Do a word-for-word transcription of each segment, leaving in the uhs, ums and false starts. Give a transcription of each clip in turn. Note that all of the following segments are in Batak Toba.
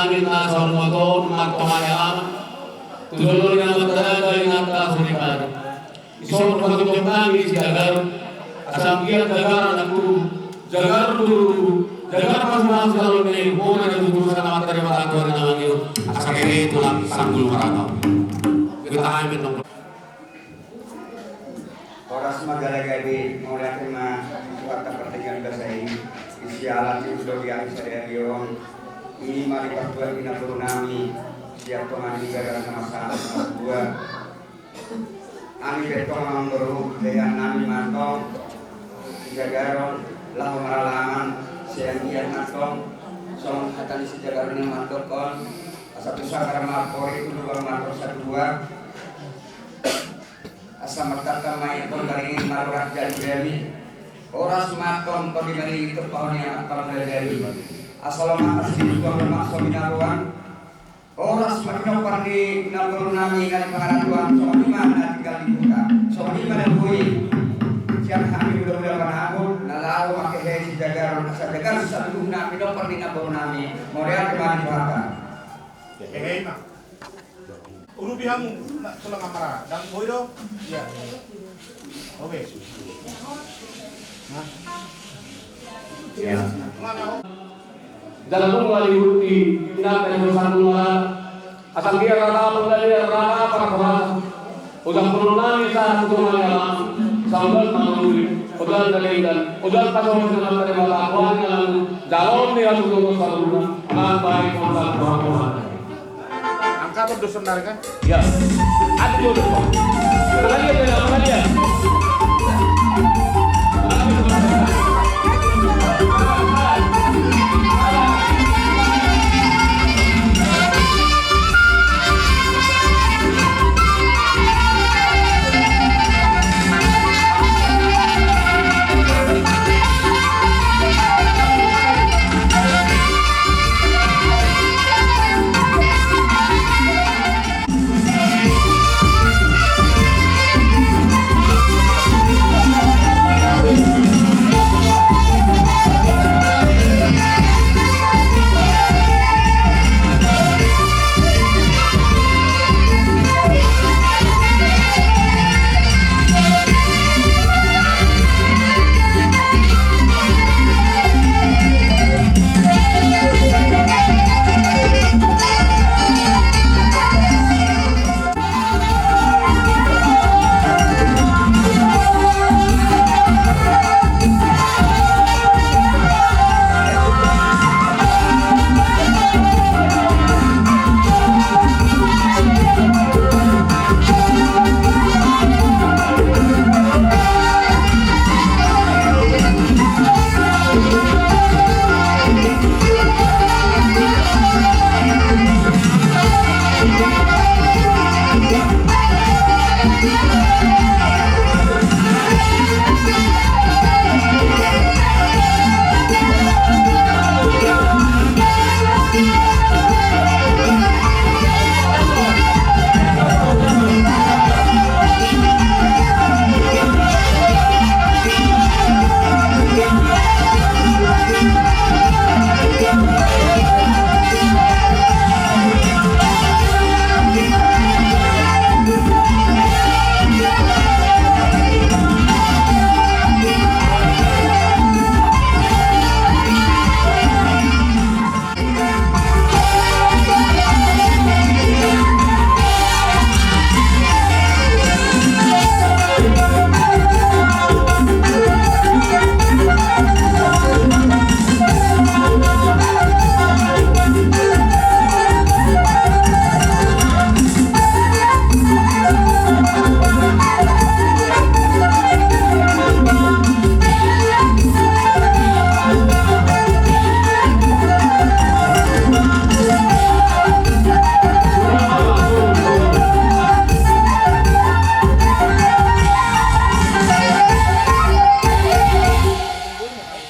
Inna saur matua on martonga ni alaman. Tu jolo ni amanta dada inanta soripada. Dison patunjuk nami si Jagar. Asa anggiat Jagar anak tubu, Jagar tubu, Jagar pasupasu jalo ni bona na tubu sana amanta Debata Tuhan na mangihut. Asa kere tulang sanggul marata. Kita amin dong. Horas ma jala gabe, mauliate ma tu Tuhanta pardenggan basa i. Di siala ti udo di ari sadari on. I ma diparbuat ni namboru nami sian tonga ni Jagar na masa dua. Hami pe tong amangboru, lean nami ma tong di Jagar on laho maralaman. Sian i ma tong songon hata ni si Jagar on na mandokkon, asa tu sanggar ma pori, tu lubang ma tong satua. Asa martantan ma i tong, garing i marurat jadi bali. Horas ma tong pagi maringi tu pahon i angka pamula jadi. Asa lomak asi di tuang lomak so binaruan. Horas ma tinompar ni namboru nami na di pangarantoan, songon i ma na tinggal di huta. Songon i ma na boi sian hami hulahula panahon na laho mangkehe si Jagar on, asa Jagar saluhutna tinompar ni namboru nami. Mauliate ma di Tuhanta. Hehe, ima. Urupi hamu, na, tulang amara. Ndang boi do? Iya. Oke. Nah. Iya. Mana, oh? Jala nunga diurupi inanta ni urusan nunga. Asa anggiat rata panggabean, rata parhorasan. Ujang pulung nami sahat tu tonga ni alaman. Asa undang mangululi, undang na denggan, undang pasohot ni amanta Debata Tuhan na mangihut. Jaloon ni hatutubu saluhutna. Amang baik, undang parhorasan. Angka tu dosa nari kan? Ya. Adu dulu. Mana dia, mana dia?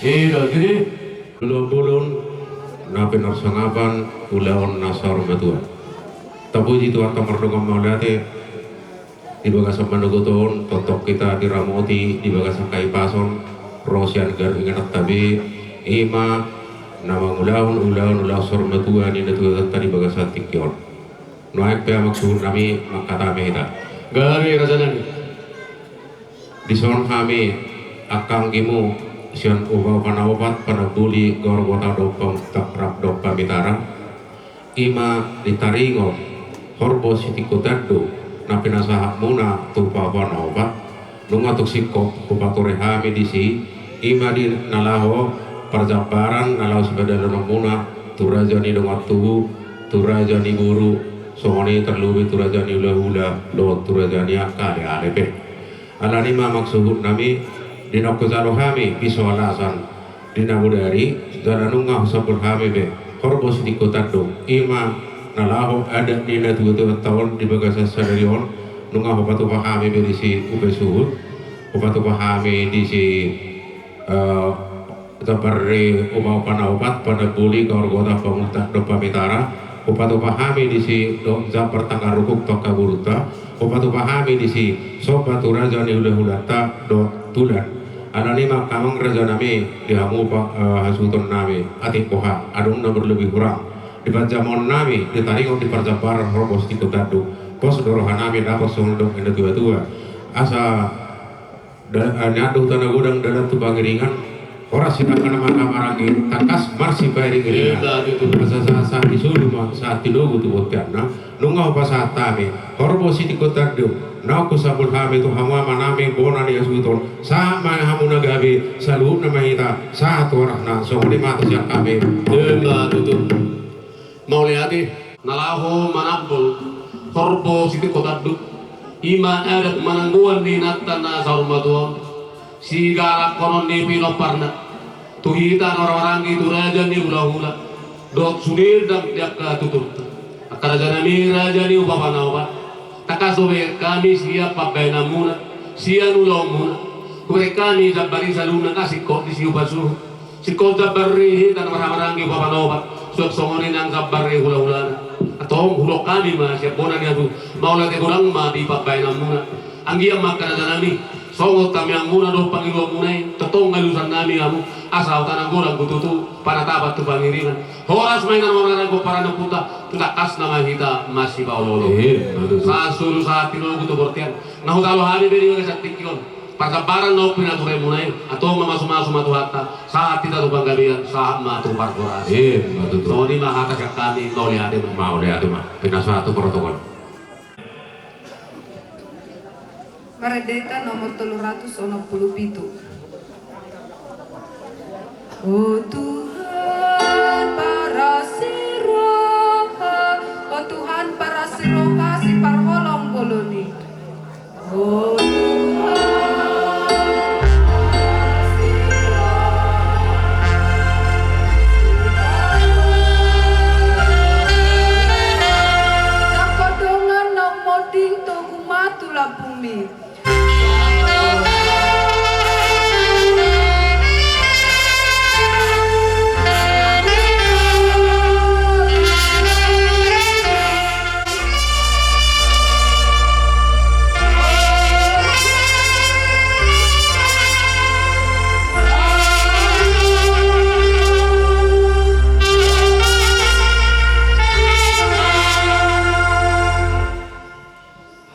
Ida, jadi. Bolon-bolon na pinarsangapan ulaon na saur matua. Tapuji Tuhanta mardongan mauliate di bagasan manogot on, tongtong hita diramoti di bagasan hahipason ro sian gabe ingananta be, ima Na mangulahon ulaon, ulaon saur matua ni natuatuanta di bagasan tingki on. Nuaeng pe, amang suhut nami, mangkatai ma hita. Gabe, raja nami. Dison hami angka anggimu sian upa-upa na opat, Panamboli, Gaor Gota dohot Pamuntak rap dohot Pamitara. I ma di taringot horbo sitingko tanduk na pinasahatmuna tu upa-upa na opat. Nunga tung singkop hupature hami disi, i ma di na laho parjambaran na laho sipadalahononmuna tu raja ni dongan tubu, tu raja ni boru, songon i tarlobi tu raja ni hulahula dohot tu raja ni angka aleale pe. Alani i ma, amang suhut nami, di na hujalo hami piso alasan di na bodari, jala nunga husambut hami be horbo sitingko tanduk, i ma na laho adat ni natuatuanta on di bagasan sadari on. Nunga hupatupa hami be disi upa suhut, hupatupa hami disi, eh, jambar ni upa-upa na opat, Panamboli, Gaor Gota, Pamuntak dohot Pamitara. Hupatupa hami disi do jambar tanggar rukuk tu angka borunta. Hupatupa hami disi somba tu raja ni hulahulanta dohot tulan. Alani i ma, angka amang raja nami, di hamu pa, eh, hasuhuton nami, atik boha adong na marlobi hurang di panjamoon nami di taringot di parjambaran horbo sitingko tanduk, pos do roha nami dapot songon didok ni natuatua. Asa da-, eh, nian do huta na godang, dalan tu pangiringan. Horas hita angka na marhahamaranggi, tangkas marsipairingiringan. Asa sahat-sahat ni solu ma sahat tinogu tu bonteanna. Nunga hupasahat hami horbo sitingko tanduk naung husambut hami tu hamu ama nami, bona ni hasuhuton. Sahat ma hamu na gabe, saluhutna ma hita sahat tu horasna. Songon i ma hata sian hami. Ema tutu. Mauliate. Na laho manambol horbo sitingko tanduk, i ma adat mananggoan ni inanta na saur matua on, sigalakkonon ni pinomparna tu hita na marhahamaranggi, tu raja ni hulahula dohot sude ndang di angka tuturta. Angka raja nami, raja ni upa-upa na opat, tangkas do be hami sian pambahenanmuna, sian ulaonmuna, hubereng hami jambar i saluhutna na singkop disi upa suhut. Singkop jambar ni hita na marhahamaranggi, upa-upa na opat, suang songon i nang jambar ni hulahulana. Antong hudok hami ma sian bona ni hasuhuton, mauliate godang ma di pambahenanmuna. Anggiat ma angka raja nami, songon tamiangmuna dohot pangidoanmuna i, tongtong halusan nami hamu, asa hata na godang do tutu panatapan tu pangiringan. Horas ma hita na marhahamaranggi, pomparan ni ompunta, tu tangkasna ma hita masipaoloolo. Ema tutu. Sahat solu sahat tinogu tu bontean. Nga hujalo hami be di bagasan tingki on parjambaran naung pinaturenmuna i. Antong mamasumasu ma Tuhanta, sahat hita tu panggabean, sahat ma tu parhorasan. Ema tutu. Songon i ma hata sian hami, mauliate ma. Mauliate ma. Pinasahat tu protokol. Marende hita nomor tolu ratus onom pulu pitu. O Tuhan parasi roha, o Tuhan parasi roha, siparholong bolon i. O Tuhan. Nangkon dongan naung monding, togu ma tu lambungmi.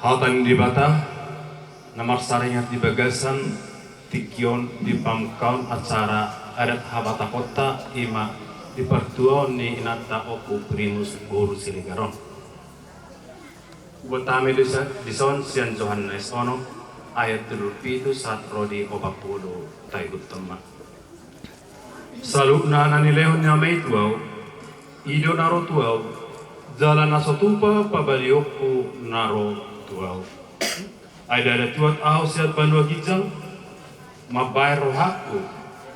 Hata ni Debata na marsaringar di bagasan tingki on di pamungkaon acara adat habatakonta, i ma di partuaon ni inanta Ompu Primus boru Siregar on. Huboto hami disa-, dison sian Johannes onom ayat tolu pulu pitu sahat ro di opat pulu, taihuthon ma. Saluhutna na nilehon ni Ama i tu ahu, i do na ro tu ahu, jala na so tupa pabalionku na ro tu ahu. Ai ndada tuat ahu sian banua ginjang, mambahen rohangku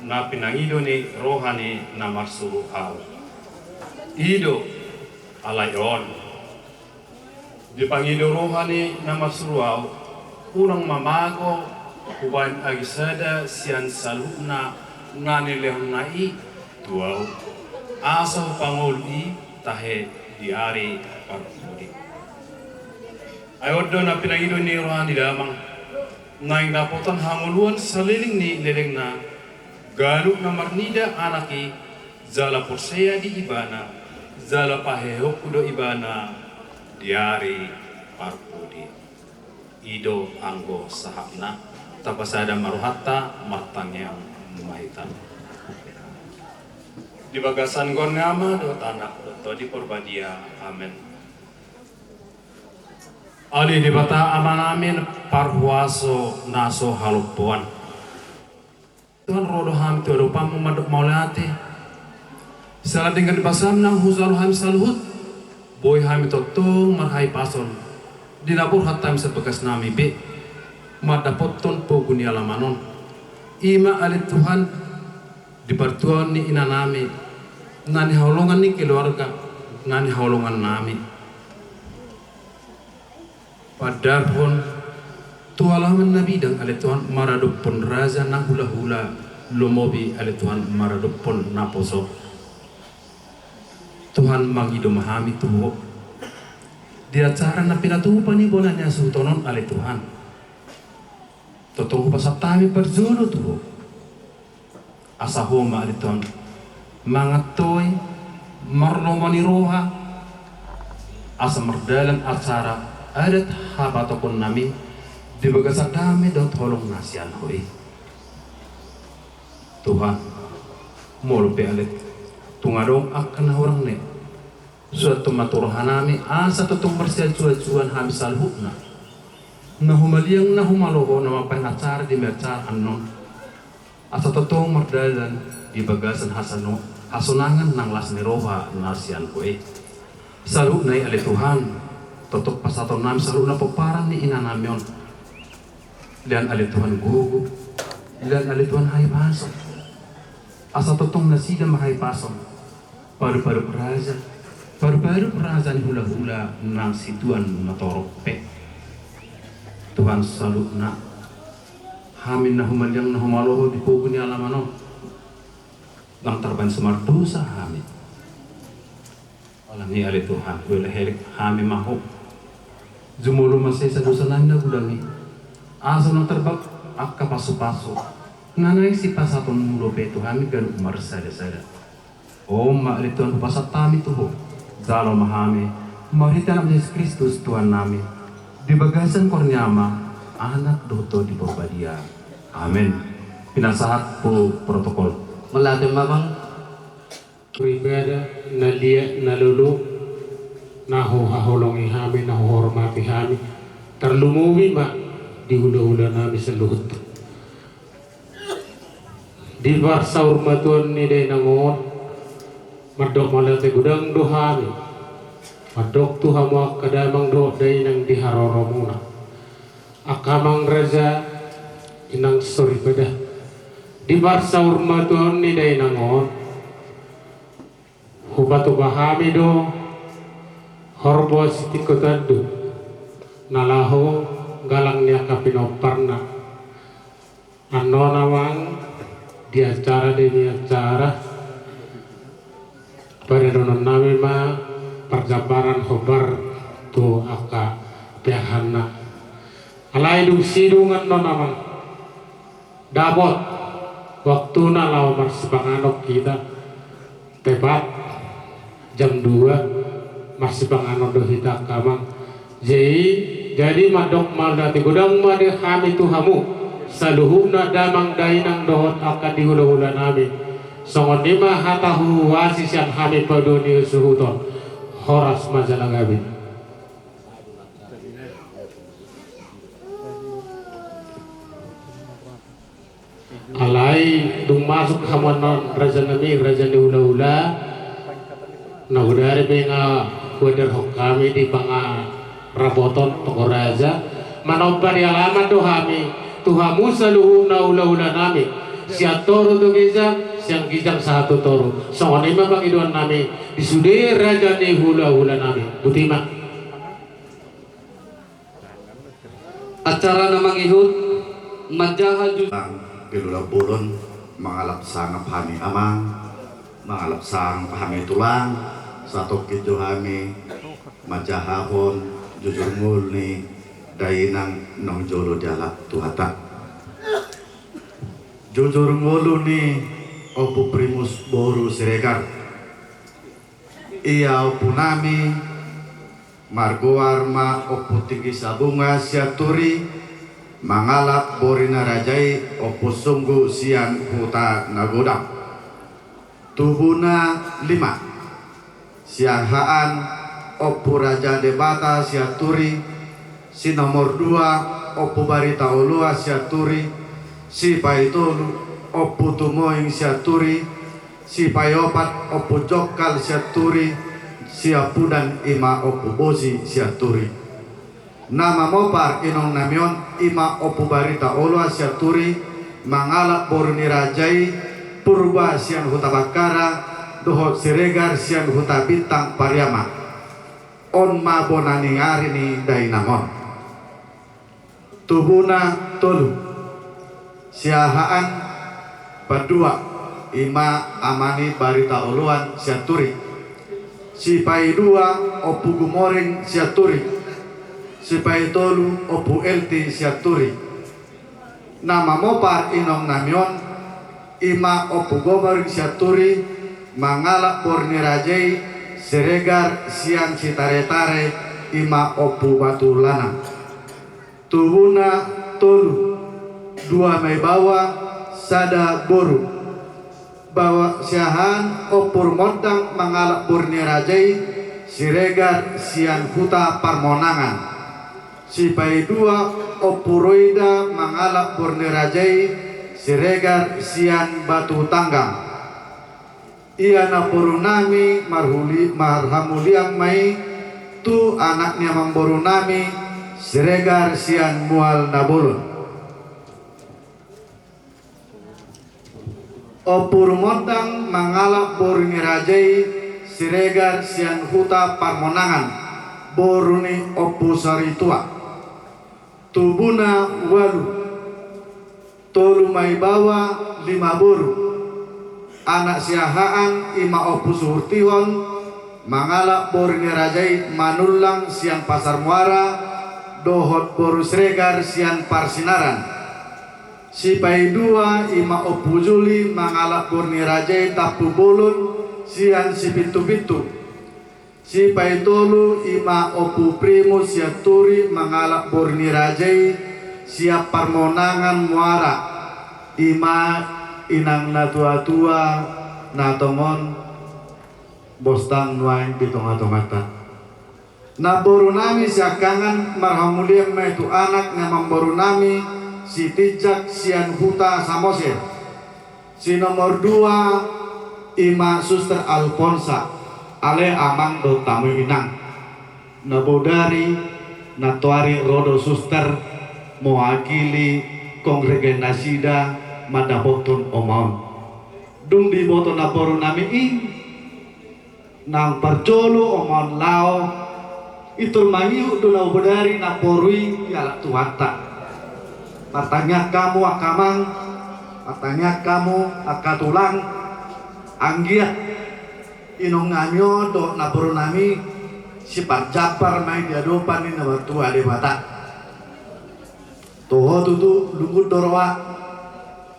na pinangido ni roha ni na marsuru ahu. I do, alai on, dipangido roha ni na marsuru ahu, unang ma mago hubahen agi sada sian saluhutna na nilehonna i tu ahu, asa hupangolu i tahe di ari parpudi. Ai on do na pinangido ni roha ni Damang, naeng dapotan hangoluan saleleng ni lelengna ganup na marnida Anak i, Jala porsea di Ibana, jala pahehonku do Ibana di ari parpudi. I do anggo sahatna, tapasada ma rohanta, martangiang ma hita. Di bagasan goar ni Ama dohot Anak dohot Tondi Porbadia. Amen. Ale Debata Amanami parhuaso na so halompoan. Tuhan, ro do hami tu adopanMu mandok mauliate. Siala denggan ni basaM nang hujalo hami saluhut, boi hami tongtong marhahipason di na borhat hami sian bagasnami be mandapothon pogu ni alaman on. I ma ale Tuhan, di partuaon ni inanami, na nihaholongan ni keluarga, na nihaholongannami. Pandarhon tu alaman na bidang ale Tuhan maradophon raja na hulahula, lumobi ale Tuhan maradophon naposo. Tuhan, mangido ma hami tu Ho di acara na pinatupa ni bona ni hasuhuton on ale Tuhan. Tongtong hupasahat hami parjolo tu Ho. Asa Ho ma ale Tuhan mangantoi, marlomo ni roha, asa mardalan acara adat hapatoponnami di bagasan dame dohot holong na sian Ho i. Tuhan, molo pe ale tung adong angka na hurang ne, suanhon ma tu rohanami asa tongtong marsiajuajuan hami saluhutna na humaliang na humaloho na mambahen acara di acara annon. Asa tongtong mardalan di bagasan hasano-, hasonangan nang las ni roha na sian Ho i. Saluhutna i ale Tuhan, tongtong pasahatonnami saluhutna pomparan ni inanami on. Lean ale Tuhan gogo, lean ale Tuhan hahipason. Asa tongtong nasida marhahipason. Padupadup raja, padupadup raja ni hulahula nang situan na torop pe. Tuhan, saluhutna hami na humaliang na humaloho di pogu ni alaman on, ndang tarbahen so mardosa hami. Alani i ale Tuhan, huelek-elek hami ma Ho. Jumolo ma sesa dosanami na godang i, asa ndang tarbahen angka pasupasu na naeng sipasahatonMu dope tu hami ganup marsadasada. On ma ale Tuhan hupasahat hami tu Ho. Jalo ma hami marhite Anak Jesus Kristus Tuhannami, di bagasan goar ni Ama, Anak dohot Tondi Porbadia. Amen. Pinasahat tu protokol. Mauliate ma amang. Soripada na liat na lolo na huhaholongi hami, na huhormati hami, tarlumobi ma di hulahulanami saluhut. Di parsaurmatuaon ni dainang on, mandok mauliate godang do hami mandok tu hamu angka damang dohot dainang di haroromuna, angka amang raja, inang soripada. Di parsaurmatuaon ni dainang on, hupatupa hami do horbo sitingko tandu na laho galang ni angka pinomparna. Annon amang, di acara demi acara padanononnami ma parjambaran hombar tu angka peahanna. Alai dung sidung annon amang, dapot waktuna laho marsipanganon hita. Tepat jam dua marsipanganon do hita angka amang. Jadi, jadi mandok mauliate godang ma di hami tu hamu saluhutna damang dainang dohot angka di hulahulanami. Songon i ma hata huhuasi sian hami paduahon ni hasuhuton. Horas ma jala gabe. Alai dung masuk hamu annon rajanami, raja ni hulahula, na bodari pe nga huadarhon hami di pangarapoton tonggo raja, manomba ni alaman do hami tu hamu saluhutna hulahulanami, sian toru tu ginjang, sian ginjang sahat tu toru. Songon i ma pangidoannami di sude raja ni hulahulanami. Botima. Acara na mangihut manjaha ju- Di lulang bolon, mangalap sangap hami amang, mangalap sangap hami tulang, satongkin do hami manjahahon jujur ngolu ni dainang naung jolo dialap Tuhanta. Jujur ngolu ni Ompu Primus boru Siregar. Ia ompunami margoar ma Ompu Tinggi Sabunga Sianturi, mangalap boru ni raja i Ompu Sunggu sian Huta Nagodang. Tubuna lima. Siahaan Ompu Raja Debata Sianturi, si nomor dua Ompu Barita Oloan Sianturi, sipaitolu Ompu Tumoing Sianturi, sipaiopat Ompu Jongkal Sianturi, siampudan i ma Ompu Bosi Sianturi. Na mamopar inong nami on i ma Ompu Barita Oloan Sianturi, mangalap boru ni raja i Purba sian Huta Bakkara, dohot Siregar sian Huta Bintang Pariaman. On ma bona ni ari ni dainang on. Tubuna tolu. Siahaan pandua i ma Amani Barita Oloan Sianturi. Sipaidua Ompu Gumoring Sianturi. Sipaitolu Ompu Elti Sianturi. Na mamopar inong nami on i ma Ompu Gumoring Sianturi, mangalap boru ni raja i Siregar sian Sitaretare, i ma Ompu Batu Lanang. Tubuna tolu, dua ma i baoa, sada boru. Baoa siahaan Ompu Rumondang mangalap boru ni raja i Siregar sian Huta Parmonangan. Sipaidua Ompu Roida mangalap boru ni raja i Siregar sian Batu Tanggang. Ia namboru nami marhuli-, marhamulian ma i tu anak ni amangboru nami Siregar sian Mual Nabolon. Ompu Rumondang mangalap boru ni raja i Siregar sian Huta Parmonangan, boru ni Ompu Saritua. Tubuna ualu. Tolu ma i baoa, lima boru. Anak siahaan i ma Ompu Suhurtihon mangalap boru ni raja i Manullang sian Pasar Muara, dohot boru Siregar sian Parsinaran. Sipaidua i ma Ompu Juli mangalap boru ni raja i Tampubolon sian Sipintupitu. Sipaitolu i ma Ompu Primus Sianturi mangalap boru ni raja i sian Parmonangan Muara, i ma inang na tuatua na tongon bostang nuaeng di tongatonganta. Namboru nami siangkangan marhamulian ma i tu anak ni amangboru nami Sitinjak sian Huta Samosir. Si nomor dua i ma Suster Alfonsa, ale amang dohot hamu inang. Na bodari nantoari ro do suster mewakili kongregenasida mandapothon oma on. Dung diboto namboru nami i, naung parjolo oma on laho, pintor mangihut do na bodari namboru i di halak tuanta. Martangiang hamu angka amang, martangiang hamu angka tulang, anggiat inong nami on dohot namboru nami siparjambar ma i di adopan ni na martua Debata. Toho tutu, lungun do roha.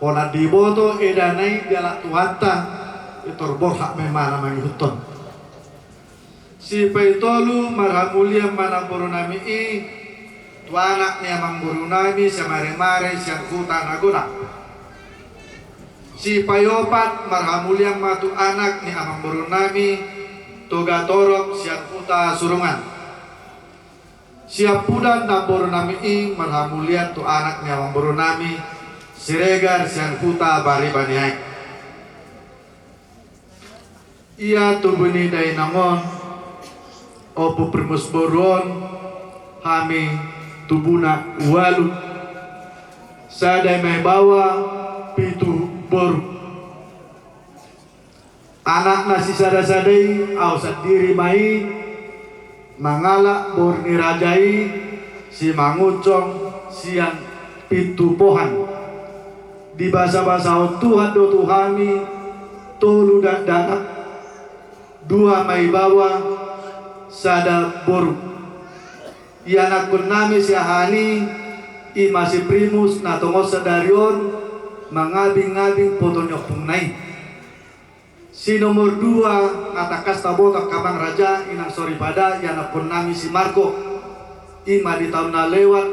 Holan diboto edana i di halak tuanta, pintor borhat ma imana mangihuthon. Sipaitolu marhamulian ma namboru nami i tu anak ni amangboru nami Siamaremare sian Huta Nagodang. Sipaiopat marhamulian ma tu anak ni amangboru nami Togatorop sian Huta Surungan. Siampudan namboru nami i marhamulian tu anak ni amangboru nami Siregar sian Huta Bareba ni Aek. Ia tubu ni dainang on, Ompu Primus boru on, hami tubuna ualu. Sada ma i baoa, pitu boru. Anakna sisada-sada i, ahu sandiri ma i, mangalap boru ni raja i, Simangunsong sian Pintupohan. Dibasabasahon Tuhan do tu hami tolu dakdanak, dua ma i baoa, sada boru. Ianakhon nami siahaan i, i ma si Primus na tongon sadari on mangabingabing poto ni ompungna i. Si nomor dua, na tangkas taboto angka amang raja, inang soripada, ianakkon nami si Margo. I ma di taon na lewat,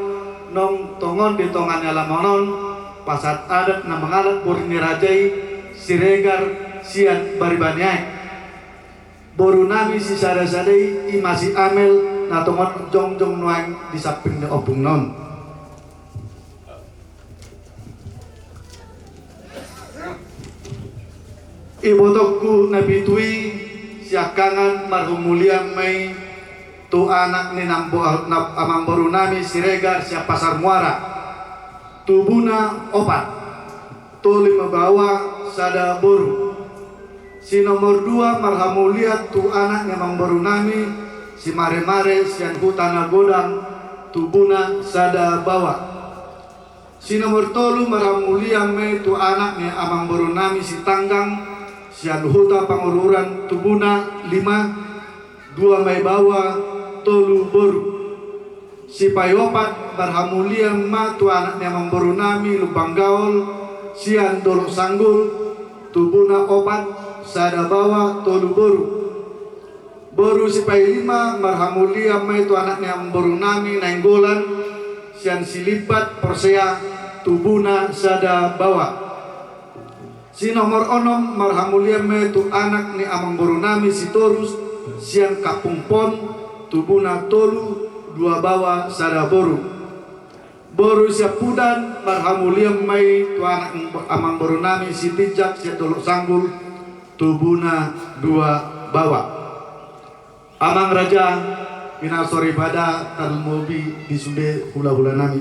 nang tongon di tonga ni alaman on, pasahat adat na mangalap boru ni raja i, Siregar sian Baribaniae. Boru nami sisada-sada i, i ma si Amel, na tongon jongjong nuaeng di samping ni ompungna on. Ibotongku na pitu i, siangkangan marhamulian ma i tu anak ni nambo-, na-, amangboru nami Siregar sian Pasar Muara. Tubuna opat, tolu ma baoa, sada boru. Si nomor dua marhamulian tu anak ni amangboru nami Simare-mare sian Huta Nagodang, tubuna sada baoa. Si nomor tolu marhamulian ma i tu anak ni amangboru nami Sitanggang sian Huta Pangururan, tubuna lima, dua ma i baoa, tolu boru. Sipaiopat marhamulian ma tu anak ni amangboru nami Lumbang Gaol sian Dolok Sanggul, tubuna opat, sada baoa, tolu boru. Boru sipailima marhamulian ma i tu anak ni amangboru nami Nainggolan sian Silimbat Porsea, tubuna sada baoa. Si nomor onom marhamulian ma i tu anak ni amangboru nami Sitorus sian Kampung Pon, tubuna tolu, dua baoa, sada boru. Boru siampudan marhamulian ma i tu anak amangboru nami Sitinjak sian Dolok Sanggul, tubuna dua baoa. Amang raja, inang soripada, tarlumobi di sude hula-hula nami.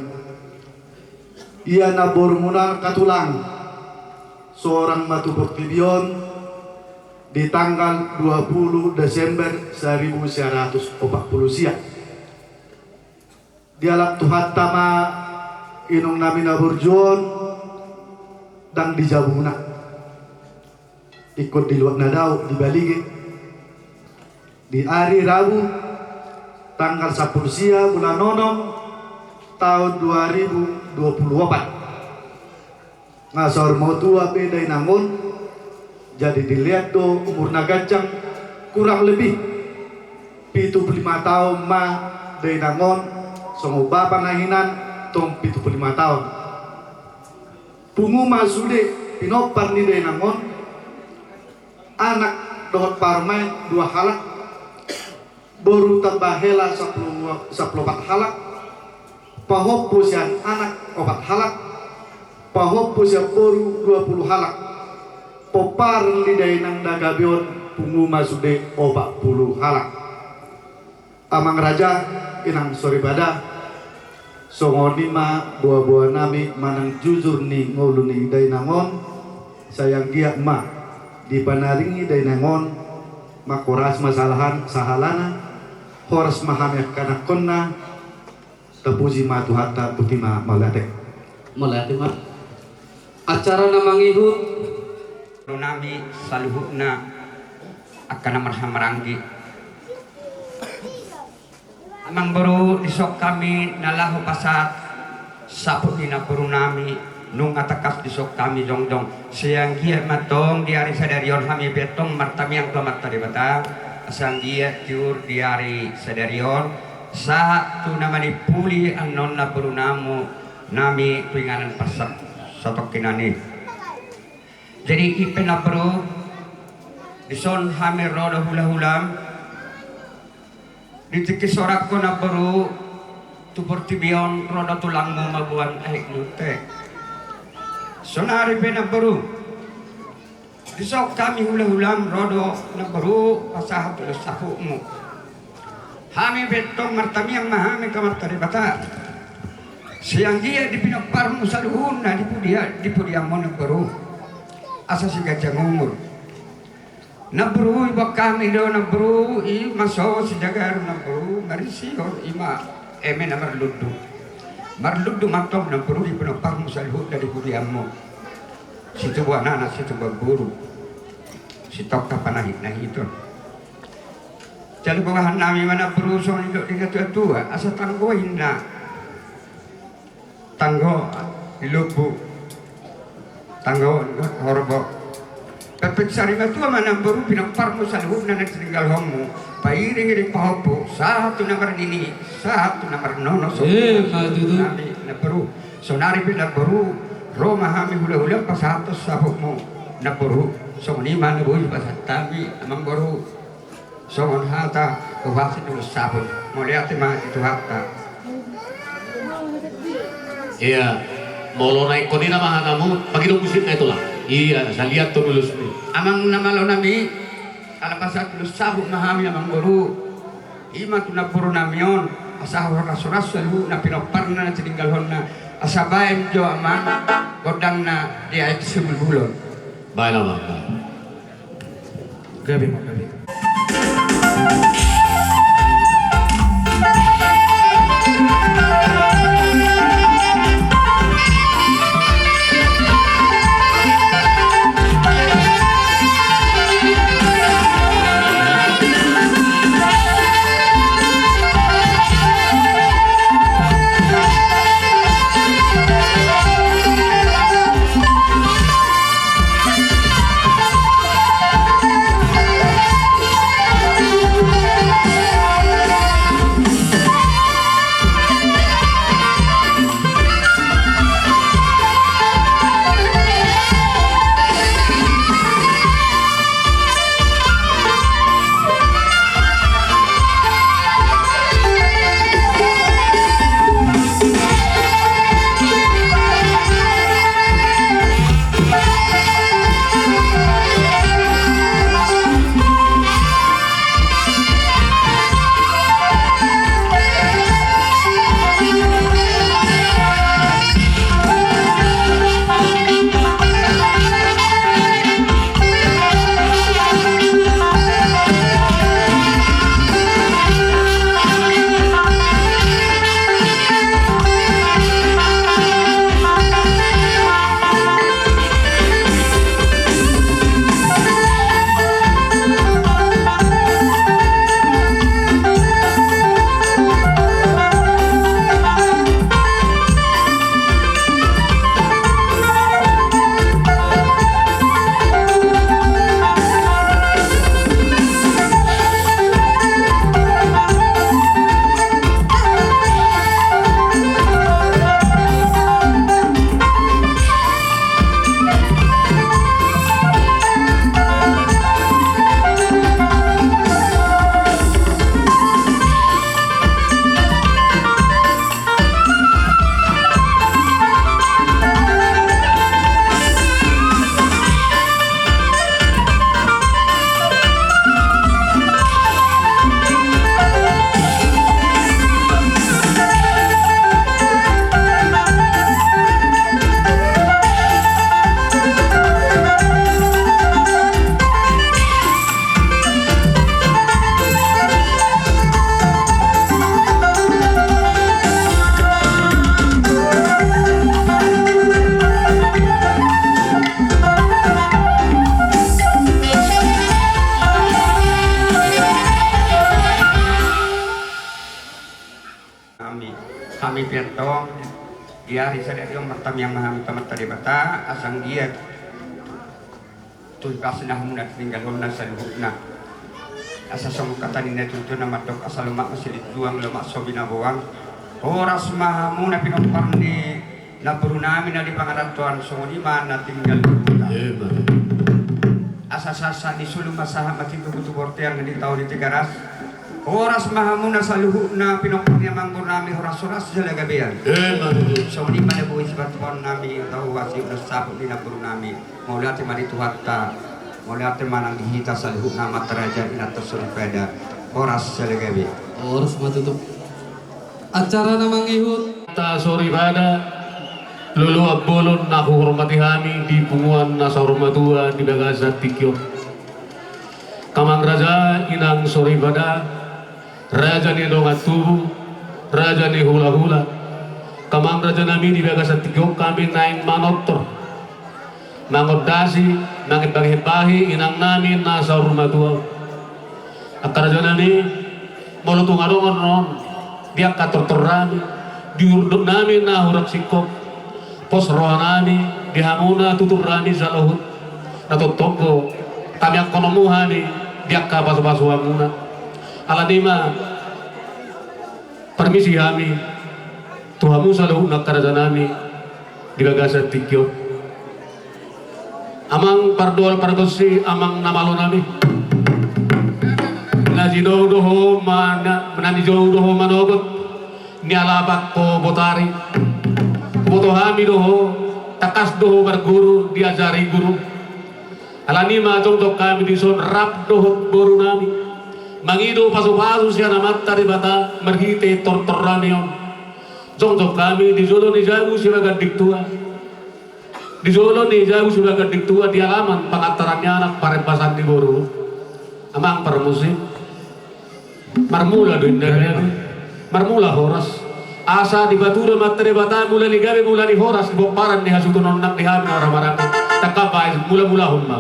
Ia namborumuna angka tulang, sorang ma tu portibi on di tanggal dua pulu Desember saribu sia ratus opat pulu sia. Dialap Tuhanta ma inong nami na burju on, ndang di jabuna. Ingkon di luat na dao, di Balige. Di ari Rabu, tanggal sampulu sia bulan onom, taon dua ribu dua pulu opat. Nga saur matua be dainang on, jadi dilean do umurna ganjang, kurang lebih pitu pulu lima taon ma dainang on, songon bapa na hinan tong pitu pulu lima taon. Pungu ma sude pinompar ni dainang on, anak dohot parumaen dua halak, boru tamba hela sampulu, sampulu opat halak, pahompu sian anak opat halak, pahompu sian boru dua pulu halak, pomparan ni dainang na gabe on pungu ma sude opat pulu halak. Amang raja, inang soripada, songon i ma boa-boa nami manang jujur ni ngolu ni dainang on, sai anggiat ma dipanaringi dainang on, mangkorasi ma salahan sahalana, horas ma hami angka anakkonna, tapuji ma Tuhanta, boti ma mauliate. Mauliate ma. Acara na mangihut. Nami saluhutna angka na marhahamaranggi. Amangboru, dison hami na laho pasahat saput ni namboru nami, nunga tangkas dison hami jongjong. Sai anggiat ma tong di ari sadari on hami be tong martamiang tu Amanta Debata, asa anggiat tiur di ari sadari on, sahat tu na manimpuli annon namboru namu, nami tu inganan parsat satongkinan i. Jadi i pe namboru, dison hami ro do hula-hulam, di tingki sorang ho namboru, tu portibi on ro do tulangmu mamboan aek ni unte. Saonari pe namboru, dison hami hula-hulam ro do namboru pasahat ulos saputmu. Hami be tong martamiang ma hami tu Amanta Debata, sai anggiat di pinomparmu saluhutna di pudia-, di pudianmu namboru, asa sai ganjang umur. Namboru, iboan hami do namboru, i ma so sijagaru namboru, marisi on i ma eme na marlundu. Marlundu ma tong namboru di pinomparmu saluhutna di pudianmu. Situbu anak, situbu boru, sitongka panahit-nahiton. Jala boahan nami ma namboru songon nidok ni natua-tua, asa tanggo inna, tanggo di lombu, tanggo horbo, Pepet sari matua ma namboru pinomparmu saluhutna na tininggalhonmu. Pairing-iring pahompu, sahat tu na marnini, sahat tu na marnono. Songon i ma tutu. Nami namboru. Saonari pe namboru, ro ma hami hula-hula pasahathon saputmu namboru. Songon i ma na boi pasahat hami amangboru. Songon hata dohot sinulut saput. Mauliate ma di Tuhanta. Ia, molo na ingkon i nama hatamu, pangidop musik na i tulang. Ia, saliat tu ulusmi. Amang na malo nami, ala pasahat ulos saput ma hami amangboru. I ma tu namboru nami on, asa horas-horas saluhutna pinomparna na tininggalhonna. Asa baen jo amang gondangna di aek sibulbulon. Baen amang. Gabe ma, gabe. Hami, hami pe antong di ari sadari on martamiang ma hami tu Amanta Debata asa anggiat tu ipas na hamu na tininggalhonna saluhutna. Asa songon hata ni na tutu na mandok asa lomak ma silinjuang, lomak so binaboan. Horas ma hamu na pinompar ni namboru nami na di pangarantoan, songon i ma na tinggal di huta. Emma. Asa sahat-sahat ni solu ma sahat ma tindoku tu bortean na di tao di Tigaras. Horas ma hamu na saluhutna pinompar ni amangboru nami, horas-horas jala gabean. Emma. Songon i ma na boi sipatupaon nami, tau asi ulos saput ni namboru nami. Mauliate ma di Tuhanta, mauliate ma nang di hita saluhutna amanta raja inanta soripada. Horas jala gabe. Horas ma tutu. Acara na mangihut. Amanta soripada, loloan bolon na huhormati hami di punguan na saur matua di bagasan tingki on. Amang raja, inang soripada, raja ni dongan tubu, raja ni hula-hula. Amang raja nami, di bagasan tingki on hami naeng manortor, mangondasi, mangimbahi-imbahi inang nami na saur matua. Angka raja nami, molo tung adong on di angka tortor nami, di urdot nami na hurang singkop, pos roha nami di hamu na tutur nami saluhut. Na tongtong do tamiangkon hamu hami di angka pasu-pasuanmuna. Alani i ma parmisi hami tu hamu saluhutna angka rajanami di bagasan tingki on. Amang pardoal pargonsi, amang na malo nami. Na nijou do ho ma-, na, na nijou do ho manogot, nialapan ho botari. Huboto hami do ho, tangkas do ho marguru, diajari guru. Alani i ma jongjong hami dison rap dohot boru nami mangido pasu-pasu sian Amanta Debata marhite tortor nami on. Jongjong hami di jolo ni jabu sibaganding tua. Di jolo ni jabu sibaganding tua, di alaman pangantaran ni anak, parembasan ni boru. Amang parmusik. Marmula do inda gabe. Marmula horas. Asa dipatudu Amanta Debata mula ni gabe, mula ni horas di pomparan ni hasuhuton on nang di hami na marhahamaranggi. Tangkas bahen, mula-mulahon ma.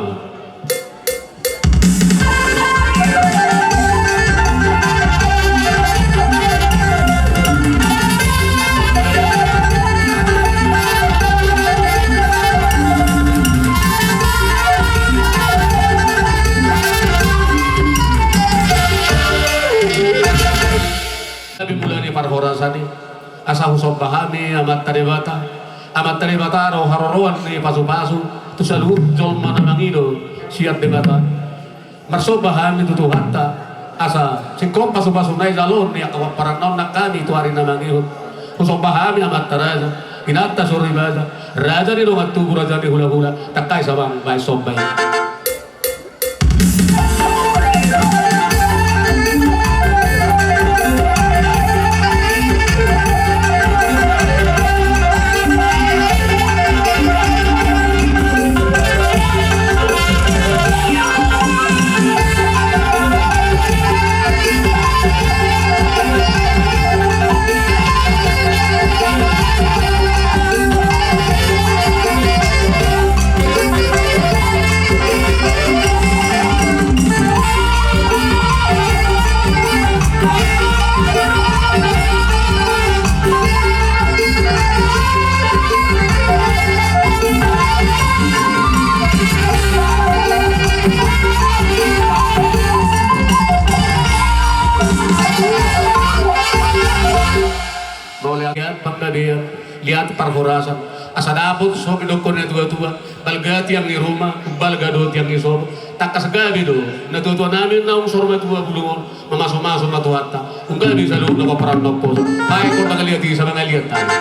Gabe mula ni parhorasan i, asa husomba hami Amanta Debata. Amanta Debata do haroroan ni pasu-pasu tu saluhut jolma na mangido sian Debata. Marsomba hami tu Tuhanta, asa singkop pasu-pasuna i jaloon ni angka pomparanna on nang hami tu ari na mangihut. Husomba hami amanta raja, inanta soripada, raja ni dongan tubu, raja ni hula-hula, tangkas amang bahen somba i. Liat panggabean, liat parhorasan. Asa dapot so didokkon natua-tua, balga tiang ni ruma, balga do tiang ni sopo. Tangkas gabe do natua-tua nami naung saur matua bulung on mamasu-masu ma Tuhanta. Nunga gabe saluhutna pomparan na umposo. Bahen ho mangaliat i, asa mangaliat hami.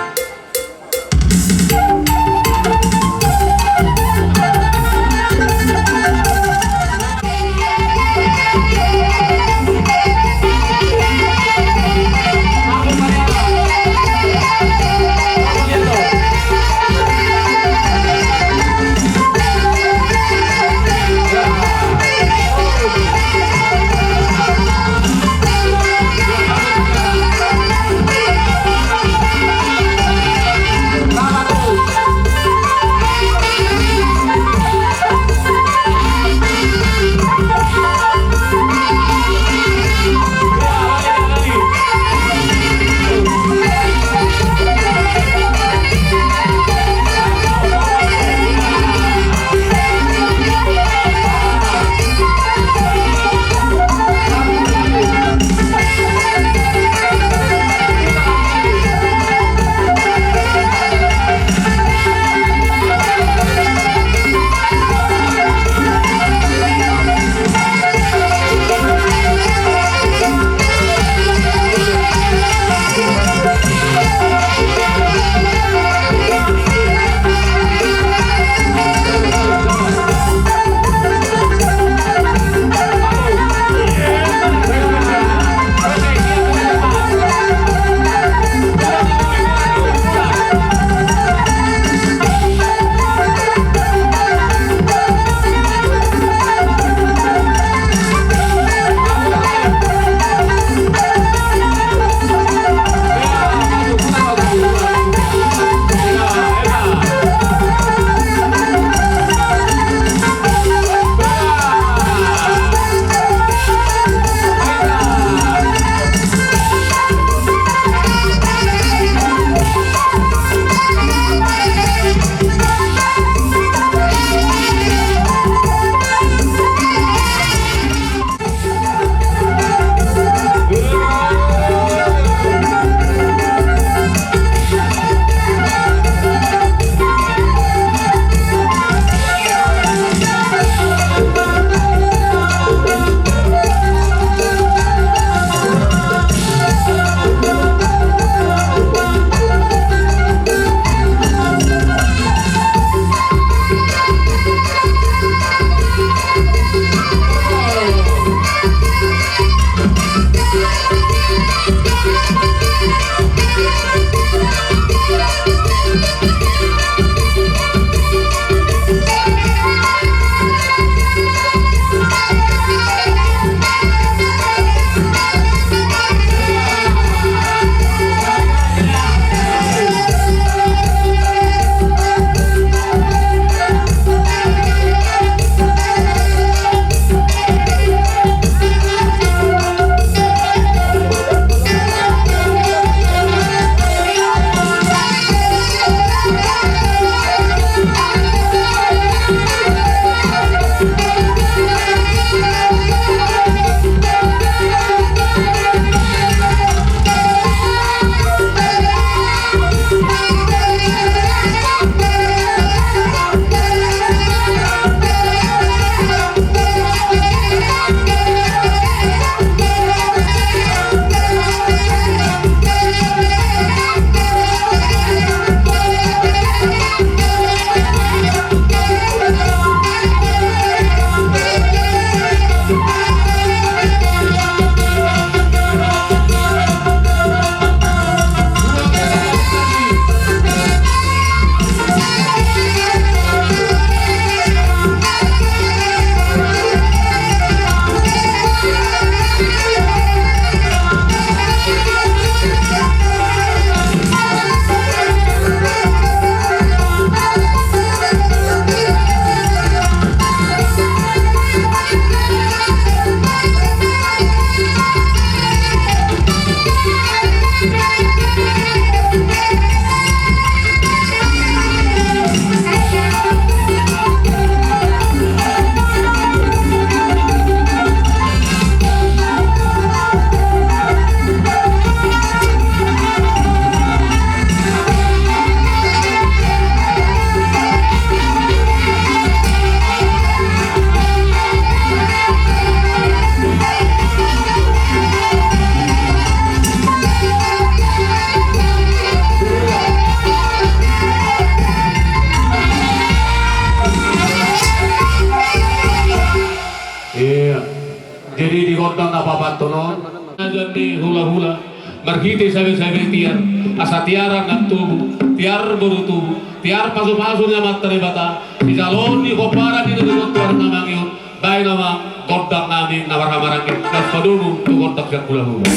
Antonon. Najan ni hulahula marhite sabe-sabe tiar, asa tiar anak tubu, tiar boru tubu, tiar pasu-pasu ni Amanta Debata, dijalo ni pomparan ni na di tontuan na mangihut. Baen ma gondang nami na marhamaranggi, laos padomu tu gondang sian hulahula.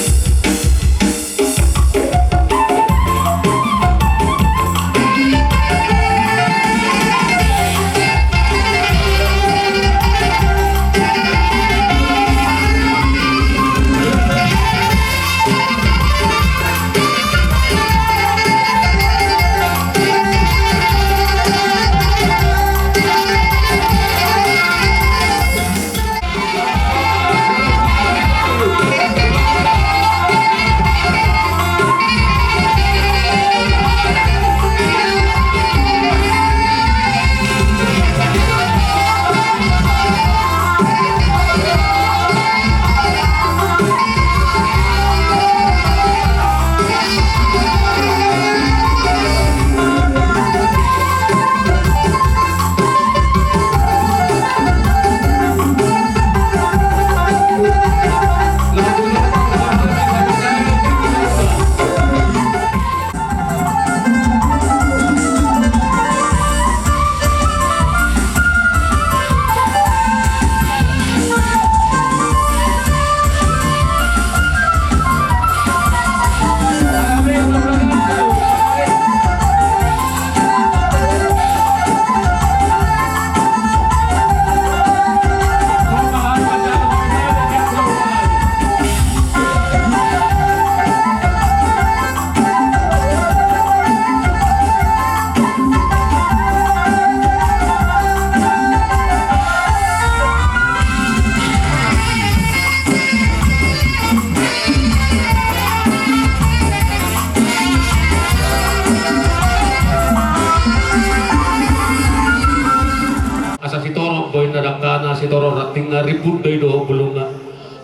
Asa sitorop boina dangkana, sitorop rantingna, rimbun do i dohot bulungna.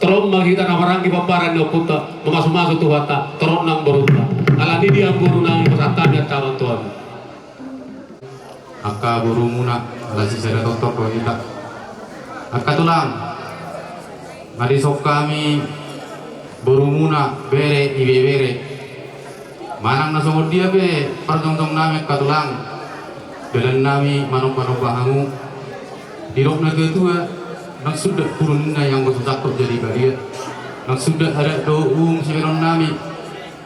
Torop ma hita na maranggi pomparan ni ompunta, mamasumasu Tuhanta, torop nang borunta. Alani i di amboru nami pasahat hami ancaman tu hamu. Angka borumuna, ala sisada tongtong do hita. Angka tulang, madison hami borumuna, bere, ibebere. Manang na songon dia pe parjongjong nami angka tulang, dalan nami manomba-nomba hamu. Didok na tua-tua, ndang suda puru ninna i anggo so sangkot jadi badia. Ndang suda adat dohot uhum sibaenon nami.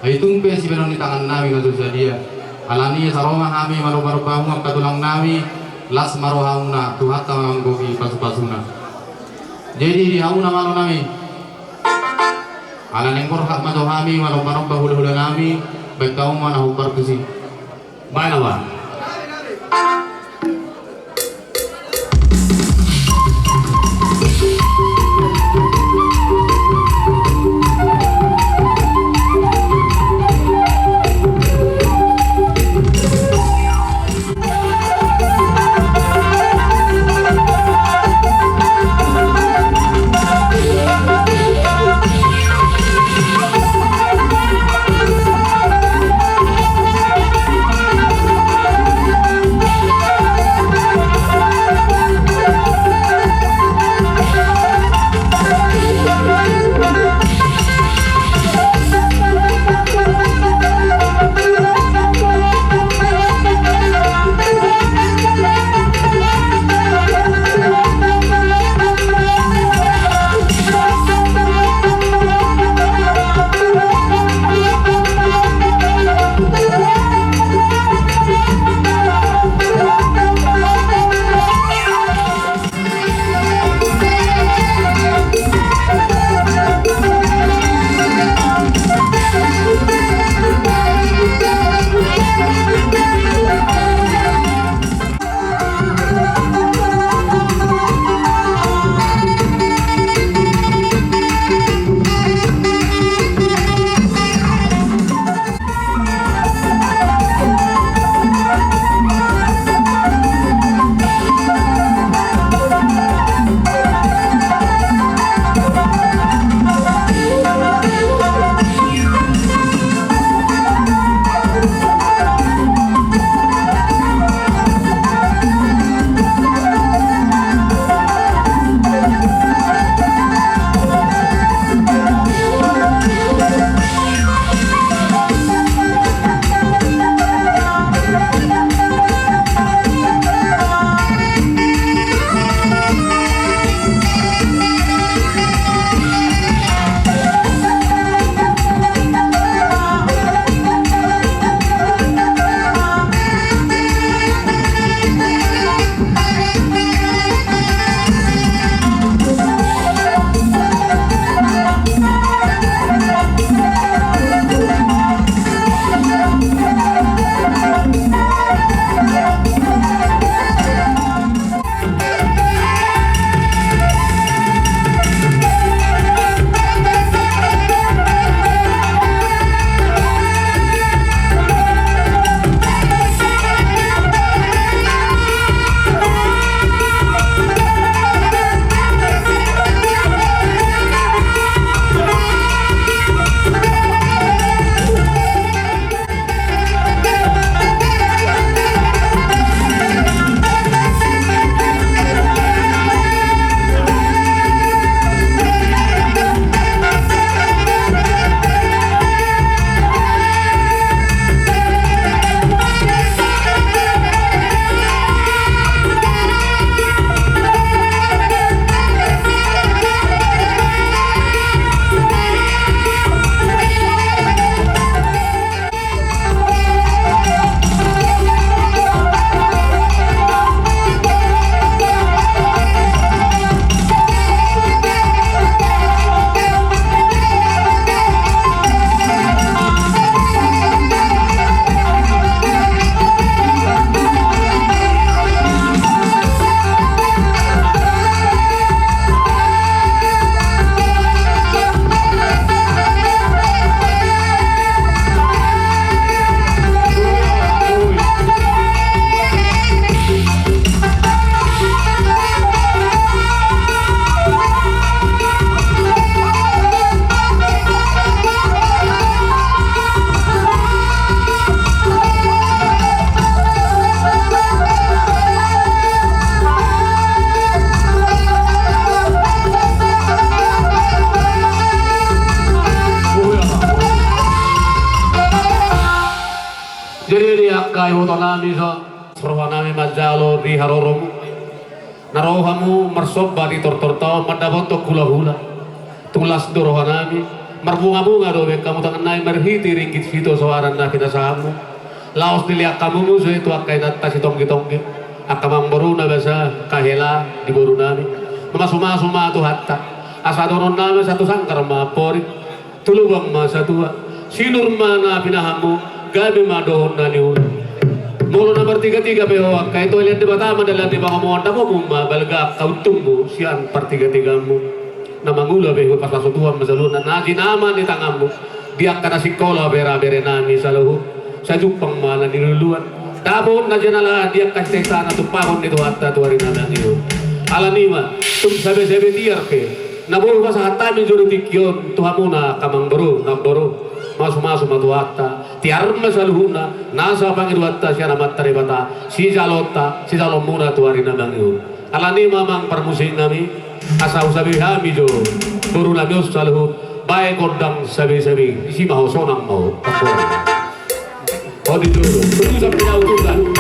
Ai tung pe sibaenon ni tangan nami na so sadia. Alani i asa ro ma hami manomba-nomba hamu angka tulang nami, las ma rohamuna, Tuhanta ma manggohi pasu-pasuna. Jadi di hamuna malo nami. Ala naeng borhat ma jo hami manomba-nomba hula-hula nami, baen hamu ma na hombar tusi. Baen ma. Iboto nami, ison roha nami manjalo di haroromu. Na ro hamu marsomba di tortorta on mandapothon hulahula. Tung las do roha nami marbungabunga do bahen hamu tangan nami marhite ringgit sitio soara na pinasahatmu. Laos dilean hamu muse tu angka inanta sitonggitonggi, angka amangboru na basa kahela di boru nami. Mamasumasu ma Tuhanta, asa dohonon nami sahat tu sanggar ma amporik, tu lubang ma satua, sinur ma na pinahanmu, gabe ma dohot na niulu. Molo na martigatiga pe ho angka ito, lean Debata ma dalan ni pangomoan, dapomu ma balga angka untungmu sian partigatigaanmu. Na mangula pe ho, pasahat tu Tuhan ma saluhutna, na jinama ni tanganmu. Di angka na singkola pe ra bere nami saluhut, sai jumpang ma na niluluan. Dapot na jinalahan di angka sesa na tumpahon ni Tuhanta tu ari na naeng i on. Alani i ma, tung sabesabe tiar pe na boi pasahat hami jolo di tingki on tu hamuna angka amangboru namboru, mamasumasu ma Tuhanta. Tiar ma saluhutna nasa pangidoanta sian Amanta Debata, sijaloonta, sijaloonmuna tu ari na naeng i on. Alani i ma, amang parmusik nami, asa husabe hami jo boru nami on saluhut, bahen gondang sabesabe, disi ma ho, sonang ma ho. Odi jo, utusan pe na utusan.